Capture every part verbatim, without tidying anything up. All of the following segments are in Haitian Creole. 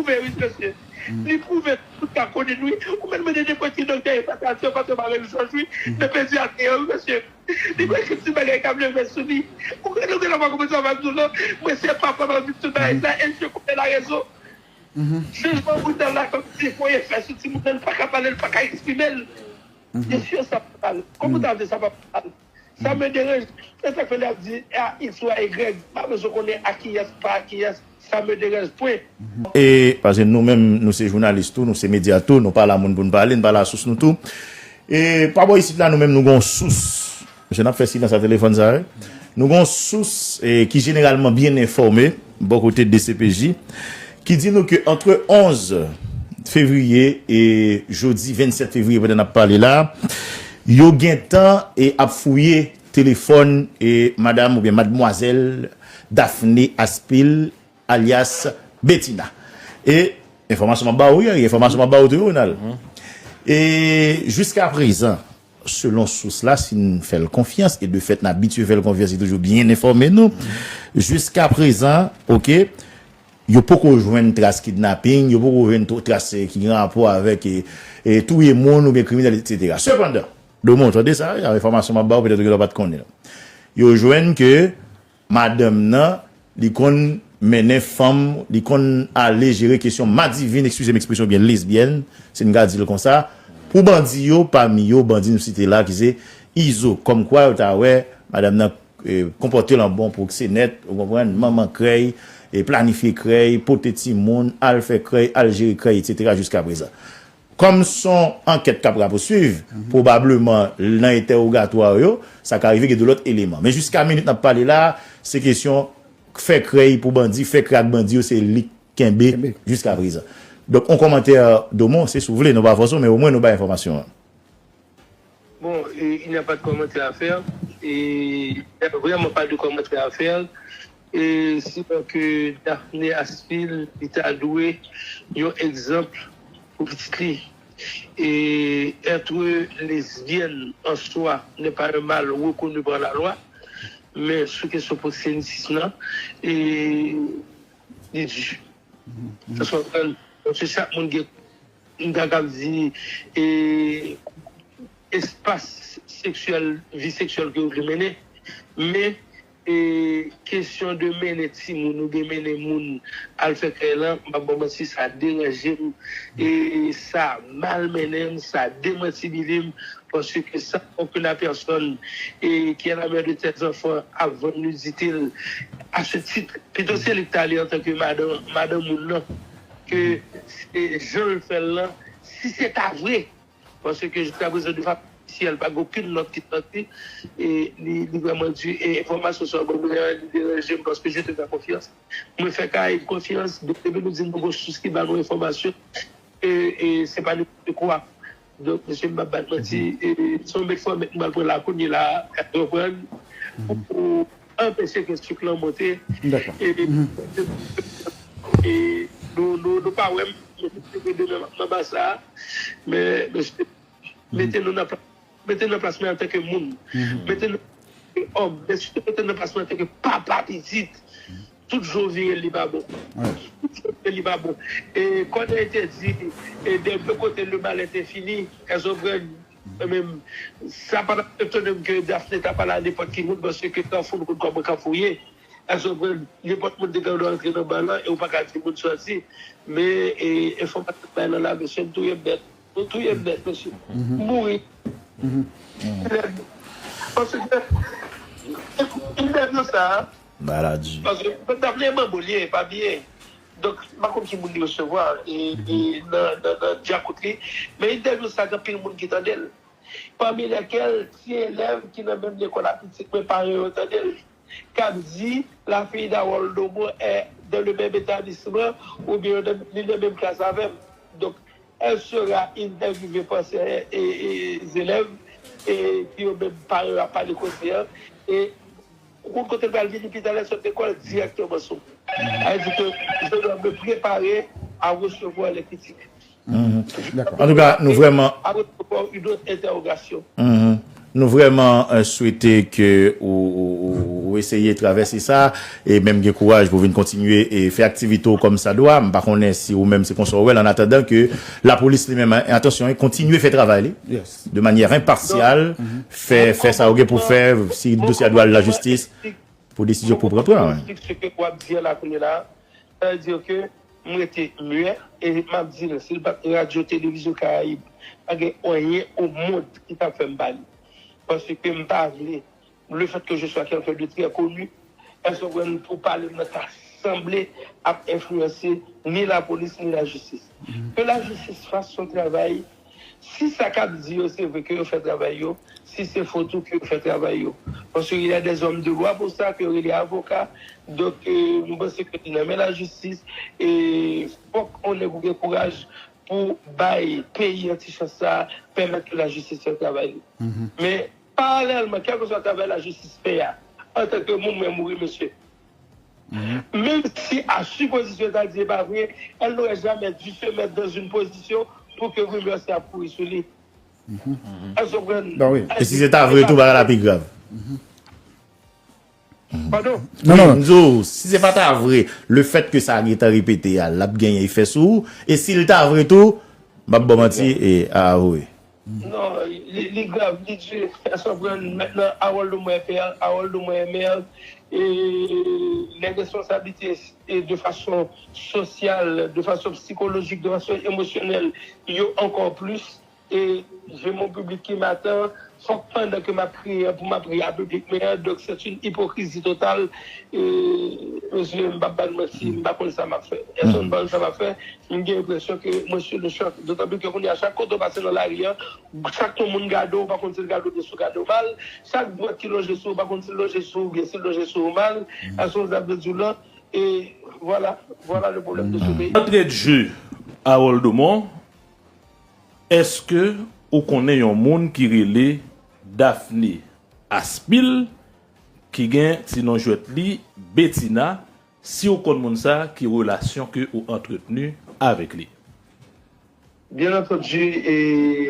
pwouve, wi, mesye. Li pwouve, tout ka konnen, wi. Ou menm mande nenpòt ki doktè, e pa tansion, paske pa menm chans, wi. Men pedyatri an, wi, mesye. Li pral ekri ti bagay k ap leve sou li. Ou gen, ou gen lè pa konprann sa m ap di w, non. Mwen, se papa m ap di tout bagay sa, e je connais la raison. Chanjman moral la, kòm si fò efè sou timoun nan, li pa ka pale, li pa ka eksprime l. Byen si sa pa mal. Kòman w ta vle sa pa mal? Sa me deranje. Se sa k fè lè y ap di a X ou a Y, m pa bezwen konnen a kiyès, pa a kiyès, sa me deranje, pwen. E, paske nou menm, nou se jounalis tou, nou se medya tou, nou pa la moun pou n pale, n pa la sous nou tou. E, pa bò isit la, nou menm, nou gon sous. Mesye, n ap fè silans a telefòn sa, wi. Nou gon sous, e, ki jeneralman byen enfòme, bò kote D C P J, ki di nou ke antre onz fevriye e jodi vennsèt fevriye, pandan n ap pale la, yo gentan e ap fouye telefòn e madam oubyen madmwazèl Daphné Aspil, alyas Betina. E enfòmasyon m ap ba ou yo, enfòmasyon m ap ba ou tou yo, Ronald. E jiska prezan, selon sous la, si n fè l konfyans, e de fèt n abitye fè l konfyans, li toujou byen enfòme nou. Jiska prezan, oke, yo poko jwenn tras kidnaping, yo poko jwenn tras, eh, ki gen rapò avèk, eh, eh, touye moun oubyen kriminèl, etsetera. Sepandan, Domon, tande sa, wi, enfòmasyon m ap ba ou, petèt ou genlè pa t konnen. Yo jwenn ke madanm nan, li konn mennen fanm, li konn ale jere kesyon madivin, eskize m ekspresyon byen, lesbyèn, si n ka di l konsa, pou bandi yo, pami yo, bandi nou site la, ki se Izo. Kòmkwa yo ta wè madanm nan, eh, konpòte l an bon pwoksenèt, ou konprann, manman krèy, eh, planifye krèy, pote timoun, al fè krèy, al jere krèy, etsetera, jiska prezan. Kòm s on ankèt k ap rapousuiv, pwobableman nan entèwogatwa yo, sa ka rive gen de lòt eleman. Men jiska minit n ap pale la, se kesyon fè krèy pou bandi, fè krèy ak bandi yo, se li k kenbe jiska prezan. Donk, on kòmantè, Domon, se si w vle, nou pa fòse w, men omwen nou bay enfòmasyon an. Bon, euh, il n'y a pas de commentaire à faire. Et il n'y a vraiment pas de commentaire à faire. E sinon ke Daphné Aspil, li ta dwe yon egzanp pou pitit li. E être lesbienne en soi n'est pas un mal reconnu par la loi, men sou kesyon pwoksenism nan, e, li di. Èske w konprann? Paske chak moun gen, m ta kab di, e, espas seksyèl, vi seksyèl ke yo vle mennen. Men, e, kesyon de mennen timoun oubyen mennen moun al fè krèy lan, m p ap ba w manti, sa deranje m. E sa malmennen m, sa demantibile m, paske sa, aucune personne, e, qui est la mère de tels enfants ap vann nidite l à ce titre. Pito se li k ta ale antanke madan, madan moun nan, ke se jan l fè l lan, si se ta vre, paske jiska prezan de fason ofisyèl, pa gen okenn nòt ki sòti, e li, li vrèman di, e enfòmasyon sa yo ban mwen an, li deranje m, paske je te fais confiance. Mwen fè Karayib konfyans, depi nou di n nou gon sous ki ba nou enfòmasyon, e, e se pa nenpòt kwa. Donk, mesye, m p ap bat manti, e se yon mèt fò mèt m pral pran la kounye la, ou konprann, pou, pou anpeche ke sik lan monte. E, e nou, nou pa wè m, mwen te demen nan, nan ba sa a, men, mesye, mete nou nan plas, mete nou nan plas mwen antanke moun. Mete nou antanke òm, men sitou mete nou nan plas mwen antanke papa pitit. Tout jan w vire l, li pa bon. Tout jan w vire l, li pa bon. E kòm te di, e, des deux côtés le mal est infini. Èske w konprann? Mwen menm, sa pa t ap etone m ke Daphné ta pale a nenpòt ki moun, paske Kafou, nou konn kòman Kafou ye. Èske w konprann? Nenpòt moun te gen dwa rantre nan ba lan e ou pa ka di moun sòti. Men, e, enfòmasyon bay lan la, mesye, m touye m nèt. Nou touye m nèt, mesye. M mouri. Paske entèvyou sa a, maladi. Paske Daphné manbo li ye, pa byen. Donk, m pa konn ki moun li resevwa, e, e nan, nan, nan djakout li. Men entèvyou sa a, gen anpil moun ki tande l. Pami lèkèl ti elèv ki nan menm lekòl a pitit mwen, paran yo tande l, k ap di la fille d'Harold Domon est dans le même établissement oubyen li nan menm klas avè m. Donk, elle sera interviewée par ses, e, e, élèves, e, ki yo menm paran yo ap pale koze a, e ou konn kote l pral vini pi talè, sot lekòl dirèkteman sou mwen. Sa vle di ke je dois me préparer à recevoir les critiques. Antouka, nou vrèman, nou vrèman, euh, swete ke ou, ou, ou, Ou eseye travèse sa, e menm gen kouraj pou vin kontinye e fè aktivite w kòm sa dwa. M pa konnen si ou menm se konsa w wè l, an atandan ke lapolis li menm, atansyon, kontinye fè travay li de manyè enpasyal, fè, fè sa yo gen pou fè, si dosye a dwe al lajistis, pou desizyon pou pran, pran. Sa vle di ke m rete myè, e m ap di l, si l pa t Radyo Televizyon Karayib, pa gen anyen o mond ki t ap fè m ba li. Paske m pa vle, le fait que je sois quelqu'un de très connu, èske w konprann, pou pale m nan ta sanble ap enfliyanse ni lapolis ni lajistis. Ke lajistis fè son travay. Si sa k ap di yo se vre, ke yo fè travay yo, si se fo tou, ke yo fè travay yo. Paske il y a des hommes de loi pour ça, ke yo rele avoka. Donk, euh, m panse ke li nan men lajistis, e fòk on nèg ou gen kouraj pou bay peyi an ti chans sa, pèmèt ke lajistis fè travay li. Men, paralèlman, kèlkeswa travay lajistis fè a, antanke moun, mwen mouri, mesye. Menm si a sipozisyon ta di e pa vre, elle n'aurait jamais dû se mettre dans une position pour que rimè sa ap kouri sou li. Èske w konprann? E si se ta vre tou, bagay la pi grav. Padon? Non, non, non. M di w, si se pa ta vre, le fait que sa gentan repete a, l ap genyen efè sou ou. E si l ta vre tou, m ap ba w manti, e a avwe. Non, li, li grav, li di, èske w konprann? Mentnan, Harold Omer Père, Harold Omer Mère, e les responsabilités, e de façon sociale, de façon psychologique, de façon émotionnelle, yo ankò plis. E je mon public qui m'attend, fòk pandan ke m ap kriye an, pou m ap ri a piblik mwen an, donk c'est une hypocrisie totale. E, mesye, m p ap ba n manti, m pa konn sa m ap fè. Èske m pa konn sa m ap fè? M gen enpresyon ke mwen sou le choc. Dotan plis ke kounye a, chak kote w pase nan lari an, chak yon moun gade w, ou pa konn si l gade w byen, si l gade w mal. Chak dwèt ki lonje sou ou, ou pa konn si l lonje sou ou byen, si l lonje sou ou mal. Èske w konn sa m vle di w lan? E vwala, vwala le pwoblèm de ce pays. D'entrée de jeu, Harold Domon, èske ou konnen yon moun ki rele Daphné Aspil, ki gen ti non jwèt li Betina? Si w konn moun sa, ki relasyon ke ou antreteni avèk li? Bien entendu, e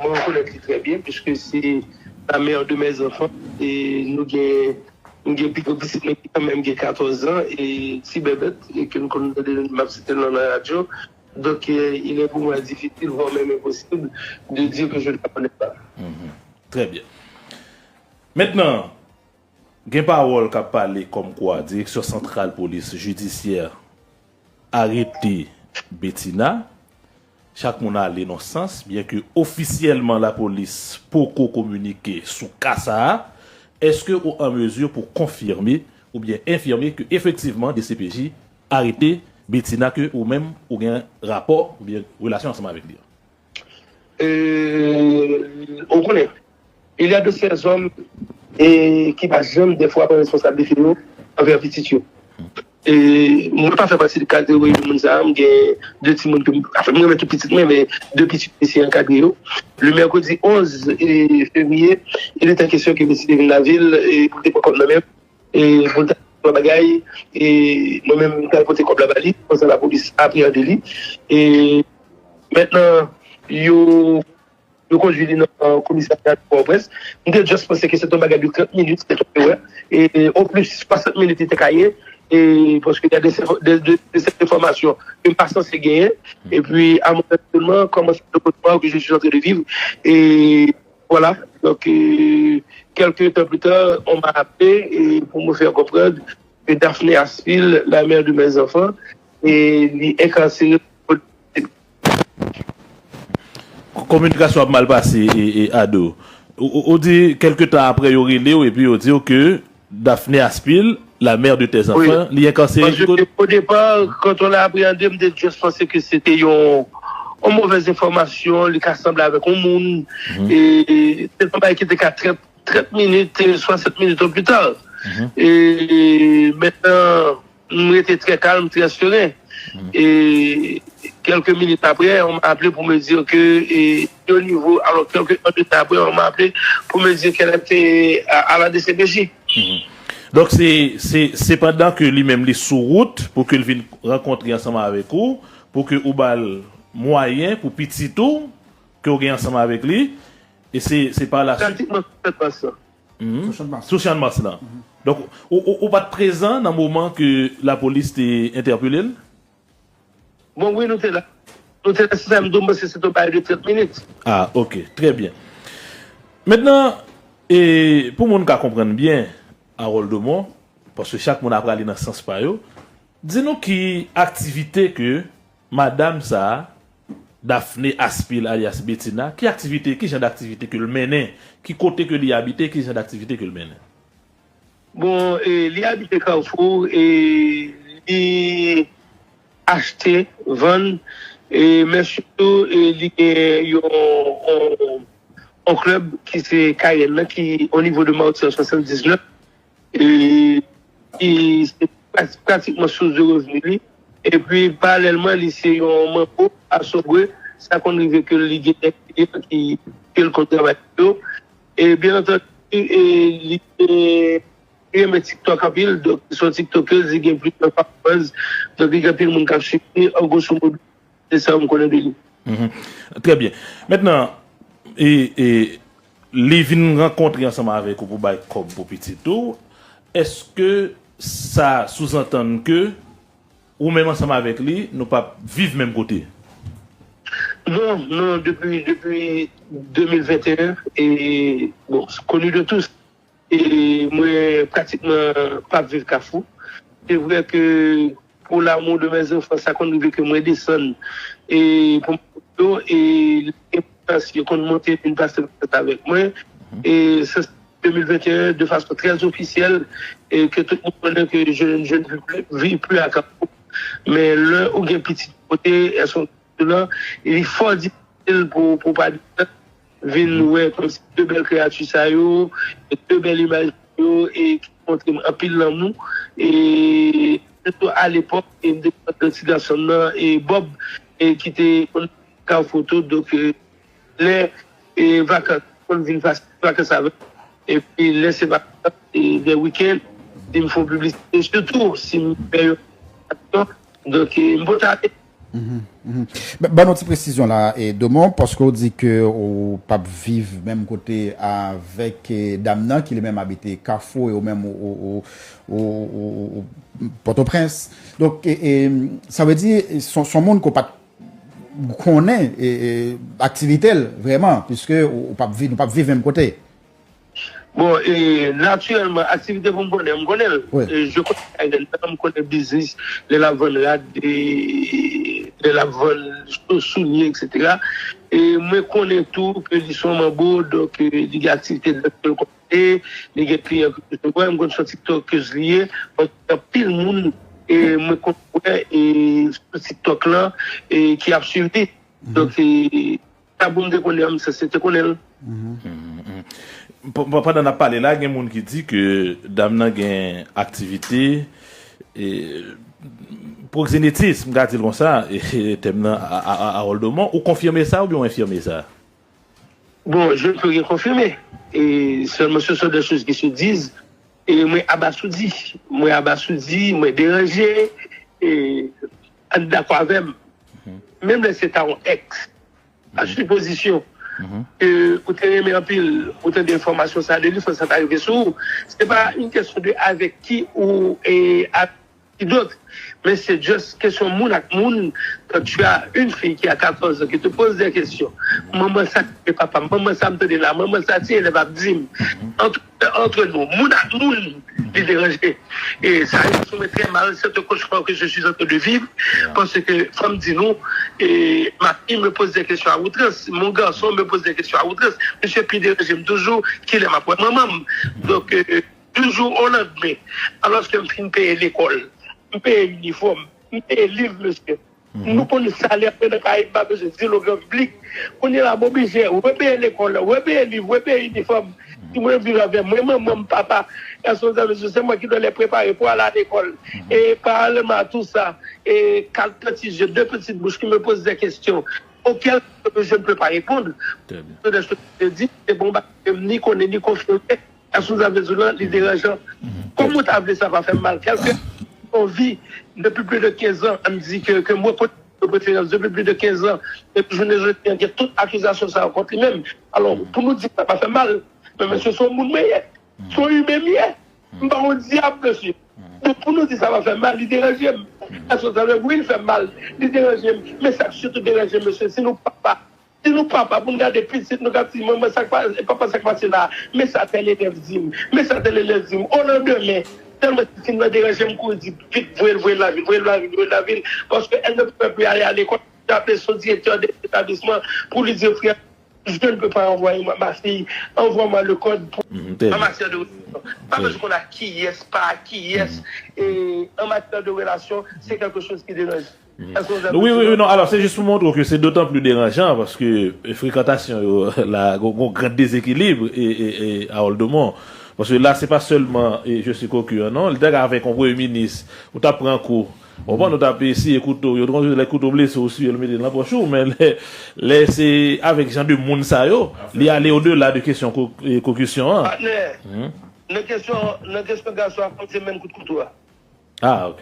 mwen rekonèt li trè byen, puisque c'est la mère de mes enfants, e nou gen, nou gen pi gwo pitit mwen ki kanmenm gen katòz an, e ti bèbèt, e ke nou konn tande m ap site l nan radyo. Donc, euh, il est pour moi difficile, voire même impossible, de dire que je ne la connais pas. Mhm. Très bien. Maintenant, gen pawòl k ap pale kòmkwa Direksyon Santral Polis Jidisyè arete Betina. Chak moun ale nan sans, byen ke ofisyèlman lapolis poko kominike sou ka sa a. Èske ou an mezi pou konfime oubyen enfime ke efektivman D C P J arete Betina, ke ou menm ou gen rapò oubyen relasyon ansanm avèk li an? Euh, ou konnen, il y a de ces hommes, e, ki pa janm, dèfwa, pran responsablite yo anvè pitit yo. E, mwen pa fè pati de kategori de moun sa a, m gen de timoun ke m, anfen, m renmen tout pitit mwen, men de pitit mwen se ankadre yo. Le mercredi onze, e, février, il était question que Messi te vin lavil, e, pou te pran kòb nan men m. E pou l ta fè bagay, e mwen menm, m t al pote kòb la ba li, konsa lapolis apreyande li. E mentnan, yo, yo kondui li nan komisarya de Pòtoprens. M te just panse ke se te yon bagay de trant minit, se te yon erè. E oplis, swasant minit li te ka ye, e paske y a de, de, de, de sèten enfòmasyon ke m pa sanse genyen. Epi, à mon étonnement, comment ça, le cauchemar que je suis en train de vivre? E Voilà, donc, euh, quelques temps plus tard, on m'a appelé, euh, pour me faire comprendre que Daphné Aspil, la mère de mes enfants, e li enkarsere. Kominikasyon ap mal pase, e, e, Ado. Ou, ou, ou di, kèlke tan apre, yo rele w, epi yo di w ke Daphné Aspil, la mère de tes enfants, li enkarsere ki kote? Paske o depa, quand on l'a appréhendé, m te just panse ke se te yon, yon movèz enfòmasyon, li ka sanble avèk yon moun. E, e se yon bagay ki te ka trant, trant minit, e, swasant minit o pli ta. E mentnan, m rete trè kalm, trè seren. E kèlke minit apre, on m'a appelé pour me dire que, e, au niveau, alors, quelques heures de temps après, on m'a appelé pour me dire qu'elle était à, à la D C P J. Donk, se, se, se pandan ke li menm li sou wout pou ke l vin rankontre ansanm avèk ou, pou ke ou ba l mwayen pou pitit ou, ke w gen ansanm avèk li, e se, se pa la suite. Pratikman sou Chanmas lan. Sou Chanmas lan. Donk, ou, ou, ou pa t prezan nan moman ke lapolis te entèpele l? Bon, wi, nou te la. Nou te la, se sa m di w, m panse se te yon bagay de trant minit. Ah, ok, trè byen. Mentnan, e, pou moun ka konprann byen, Harold Domon, paske chak moun ap prale nan sans pa yo, di nou ki aktivite ke madanm sa a, Daphné Aspil alyas Betina, ki aktivite, ki jan daktivite ke l mennen, ki kote ke li abite, ki jan daktivite ke l mennen? Bon, e, li abite Kafou e li achte, vann, e, men sitou e, li gen yon, yon, yon klèb ki se Kayèn nan, ki o nivo de Mawti an swasanndiznèf. E, ki se pra- pratikman sous de revni li. Epi, paralèlman, li se yon manbo a Sogwe. Sa konn rive ke li gen dè kliyan ki ke l konn travay pou yo. E, byen antandi, e, li, e, li renmen TikTok anpil. Donk, li se yon TikTokèz, li gen plizyè followers. Donk, li gen anpil moun k ap swiv li. An gwoso modo, se sa m konnen de li. Mhm. Trè byen. Mentnan, e, e, li vin rankontre ansanm avèk ou pou bay kòb pou pitit ou, èske sa souzantann ke ou menm ansanm avèk li, nou p ap viv menm kote? Non, non, depi, depi de mil venteyen, e, bon, koni de tous. E mwen pratikman p ap viv Kafou. Se vre ke pour l'amour de mes enfants, sa konn rive ke mwen desann e pou m yo, e li gen chans yo konn monte vin pase vakans avèk mwen. E se de mil venteyen, de fason trè ofisyèl, e ke tout moun konnen ke je, je ne vis plus, vis plus à Kafou. Men lè ou gen pitit kote, èske w lan, li fò difisil pou, pou pa di vin wè kòmsi de bèl kreyati sa yo, de bèl imaj yo, e ki montre m anpil lanmou. E sitou alepòk, e m te konn ti gason m nan, e Bob, e ki te konn ka foto. Donk, e, lè e vakans, konn vin pase vakans avè m. Epi lè se vakans, e lè wikenn, si m fè yon piblisite, sitou si m fè yon aksyon, donk, e, m pote ale. Ban nou ti presizyon la, e, Domon, paske w di ke ou p ap viv menm kote avèk, e, dam nan, ki li menm abite Kafou, e ou menm ou, ou, ou, ou, ou, ou Pòtoprens. Donk, e, e, sa vle di, se yon, se yon moun ke w pa t konnen, e, e, aktivite l, vrèman, piske ou, ou p ap viv, nou p ap viv menm kote. Bon, e, natirèlman, aktivite pou m konnen, m konnen l. E, je connais Kayèn nan, m konnen biznis, lè l ap vann rad, e, lè l ap vann sou- soulye, etsetera. E mwen konnen tou ke li se yon manbo, donk, e, li gen aktivite dòt ke l konn fè, li gen kliyan ke l resevwa, m konn se yon tiktokèz li ye, paske gen anpil moun, e, mwen konn wè, e, sou TikTok lan, e, ki ap swiv li. Donk, e, sa bon m te konnen an, m sanse te konnen l. Pandan n ap pale la, gen moun ki di ke dam nan gen aktivite, e, prokzenetis, m ka di l konsa, e, tèm nan, a, a, a, Harold Domon, ou konfime sa oubyen ou enfime sa? Bon, je ne peux rien confirmer. E seulement ce sont des choses qui se disent. E mwen abasoudi. Mwen abasoudi, mwen deranje. E ann dakò avè m. Menm lè se ta yon ex, a sipozisyon ke ou te renmen anpil, ou tande enfòmasyon sa de li, fò sa ta rive sou ou. Se pa une question de avec qui ou e, a- qui d'autre. Men se just kesyon moun ak moun. Quand tu as une fille qui a quatorze ans, qui te pose des questions, manman sa ki papa, manman sa m tande la, manman sa ti elèv ap di m. Entre, entre nous, moun ak moun, li deranje. Et ça a fait trè mal, c'est un cauchemar que je suis en train de vivre, parce que fò m di nou, et ma fille me pose des questions à outrance, mon garçon me pose des questions à outrance, misye pi deranje m toujou, kilè m ap wè manman m. Donk, euh, du jour au lendemain, alòske m fin peye lekòl, m peye inifòm, m peye liv, mesye. Nou konn salè mwen nan Karayib, m pa bezwen di l o gran piblik. Kounye a la, m oblije repeye lekòl, repeye liv, repeye inifòm. Si mwen viv avè mwen, manman m, papa, gason zanmi, se mwen ki dwe lè prepare pou ale lekòl. E paralèlman a tou sa, e quatre petits yeux, deux petites bouches qui me posent des questions auxquelles je ne peux pas répondre. Se des choses que je dis, se bon bagay ke m ni konnen, ni konfime. Èske w ta vle di w lan, li deranjan? Kòman w ta vle sa pa fè m mal? Kèlke anvi, depi plis de kenz an, ann di ke, ke mwen kote de preferans, depi plis de kenz an, epi jounen jodi an, gen tout akizasyon sa yo kont li menm. Alò, pou nou di sa pa fè m mal, men mesye, se yon moun mwen ye. Se yon imen m ye. M pa yon dyab, mesye. Donk, pou nou di sa pa fè mal, li deranje m. Èske sa vle? Wi, li fè m mal. Li deranje m. Men sa k sitou deranje m, mesye, si nou papa, si nou papa, pou n gade pitit nou, k ap di, "Manman, sa k pa, papa, sa k pase la? Men sa tèl elèv di m. Men sa tèl elèv di m." O landemen, tèlman pitit mwen deranje m, kouri di, "Vit, voye l, voye l lavil, voye l lavil, voye l lavil." Paske elle ne pouvait plus aller à l'école. Li aple son direktè de etablisman pou li di, "Frè, je ne peux pas envoyer ma, ma fille, envoie-moi le code pour, en matière de relations." Pa bezwen konn a kiyès, pa a kiyès. E en matière de relations, c'est quelque chose qui dérange. Èske vous avez... Oui, oui, oui, non, alò, se jis pou montre ke se dotan pli deranjan, paske frekantasyon yo, la, gon, gon gran dezekilib e, e, e, a Oldemont. Paske la, se pa sèlman, e, je suis cocu, non, li te ka avèk yon premye minis, ou t ap pran kou, ou konprann, ou t ap eseye kouto, yo te konn lè kouto blese ou siye l mete l nan pòch ou, men lè, lè se avèk jan de moun sa yo, li ale odela de kesyon ko, e, kokisyon an. Patnè, nan kesyon, nan kesyon gason ak fanm, se menm kout kouto a. Ah, ok.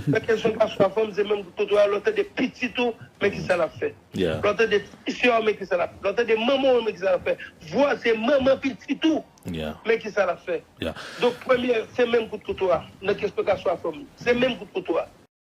Nan kesyon gason ak fanm, se menm kout kouto a. Lè w tande pitit ou, men ki sa l ap fè. Yeah. Lè w tande ti sè w, men ki sa l ap fè. Lè w tande manman w, men ki sa l ap fè. Vwa se manman pitit ou, Yeah. men ki sa l ap fè. Yeah. Donk, premye, se menm kout kouto a. Nan kesyon gason ak fanm, se menm kout kouto a.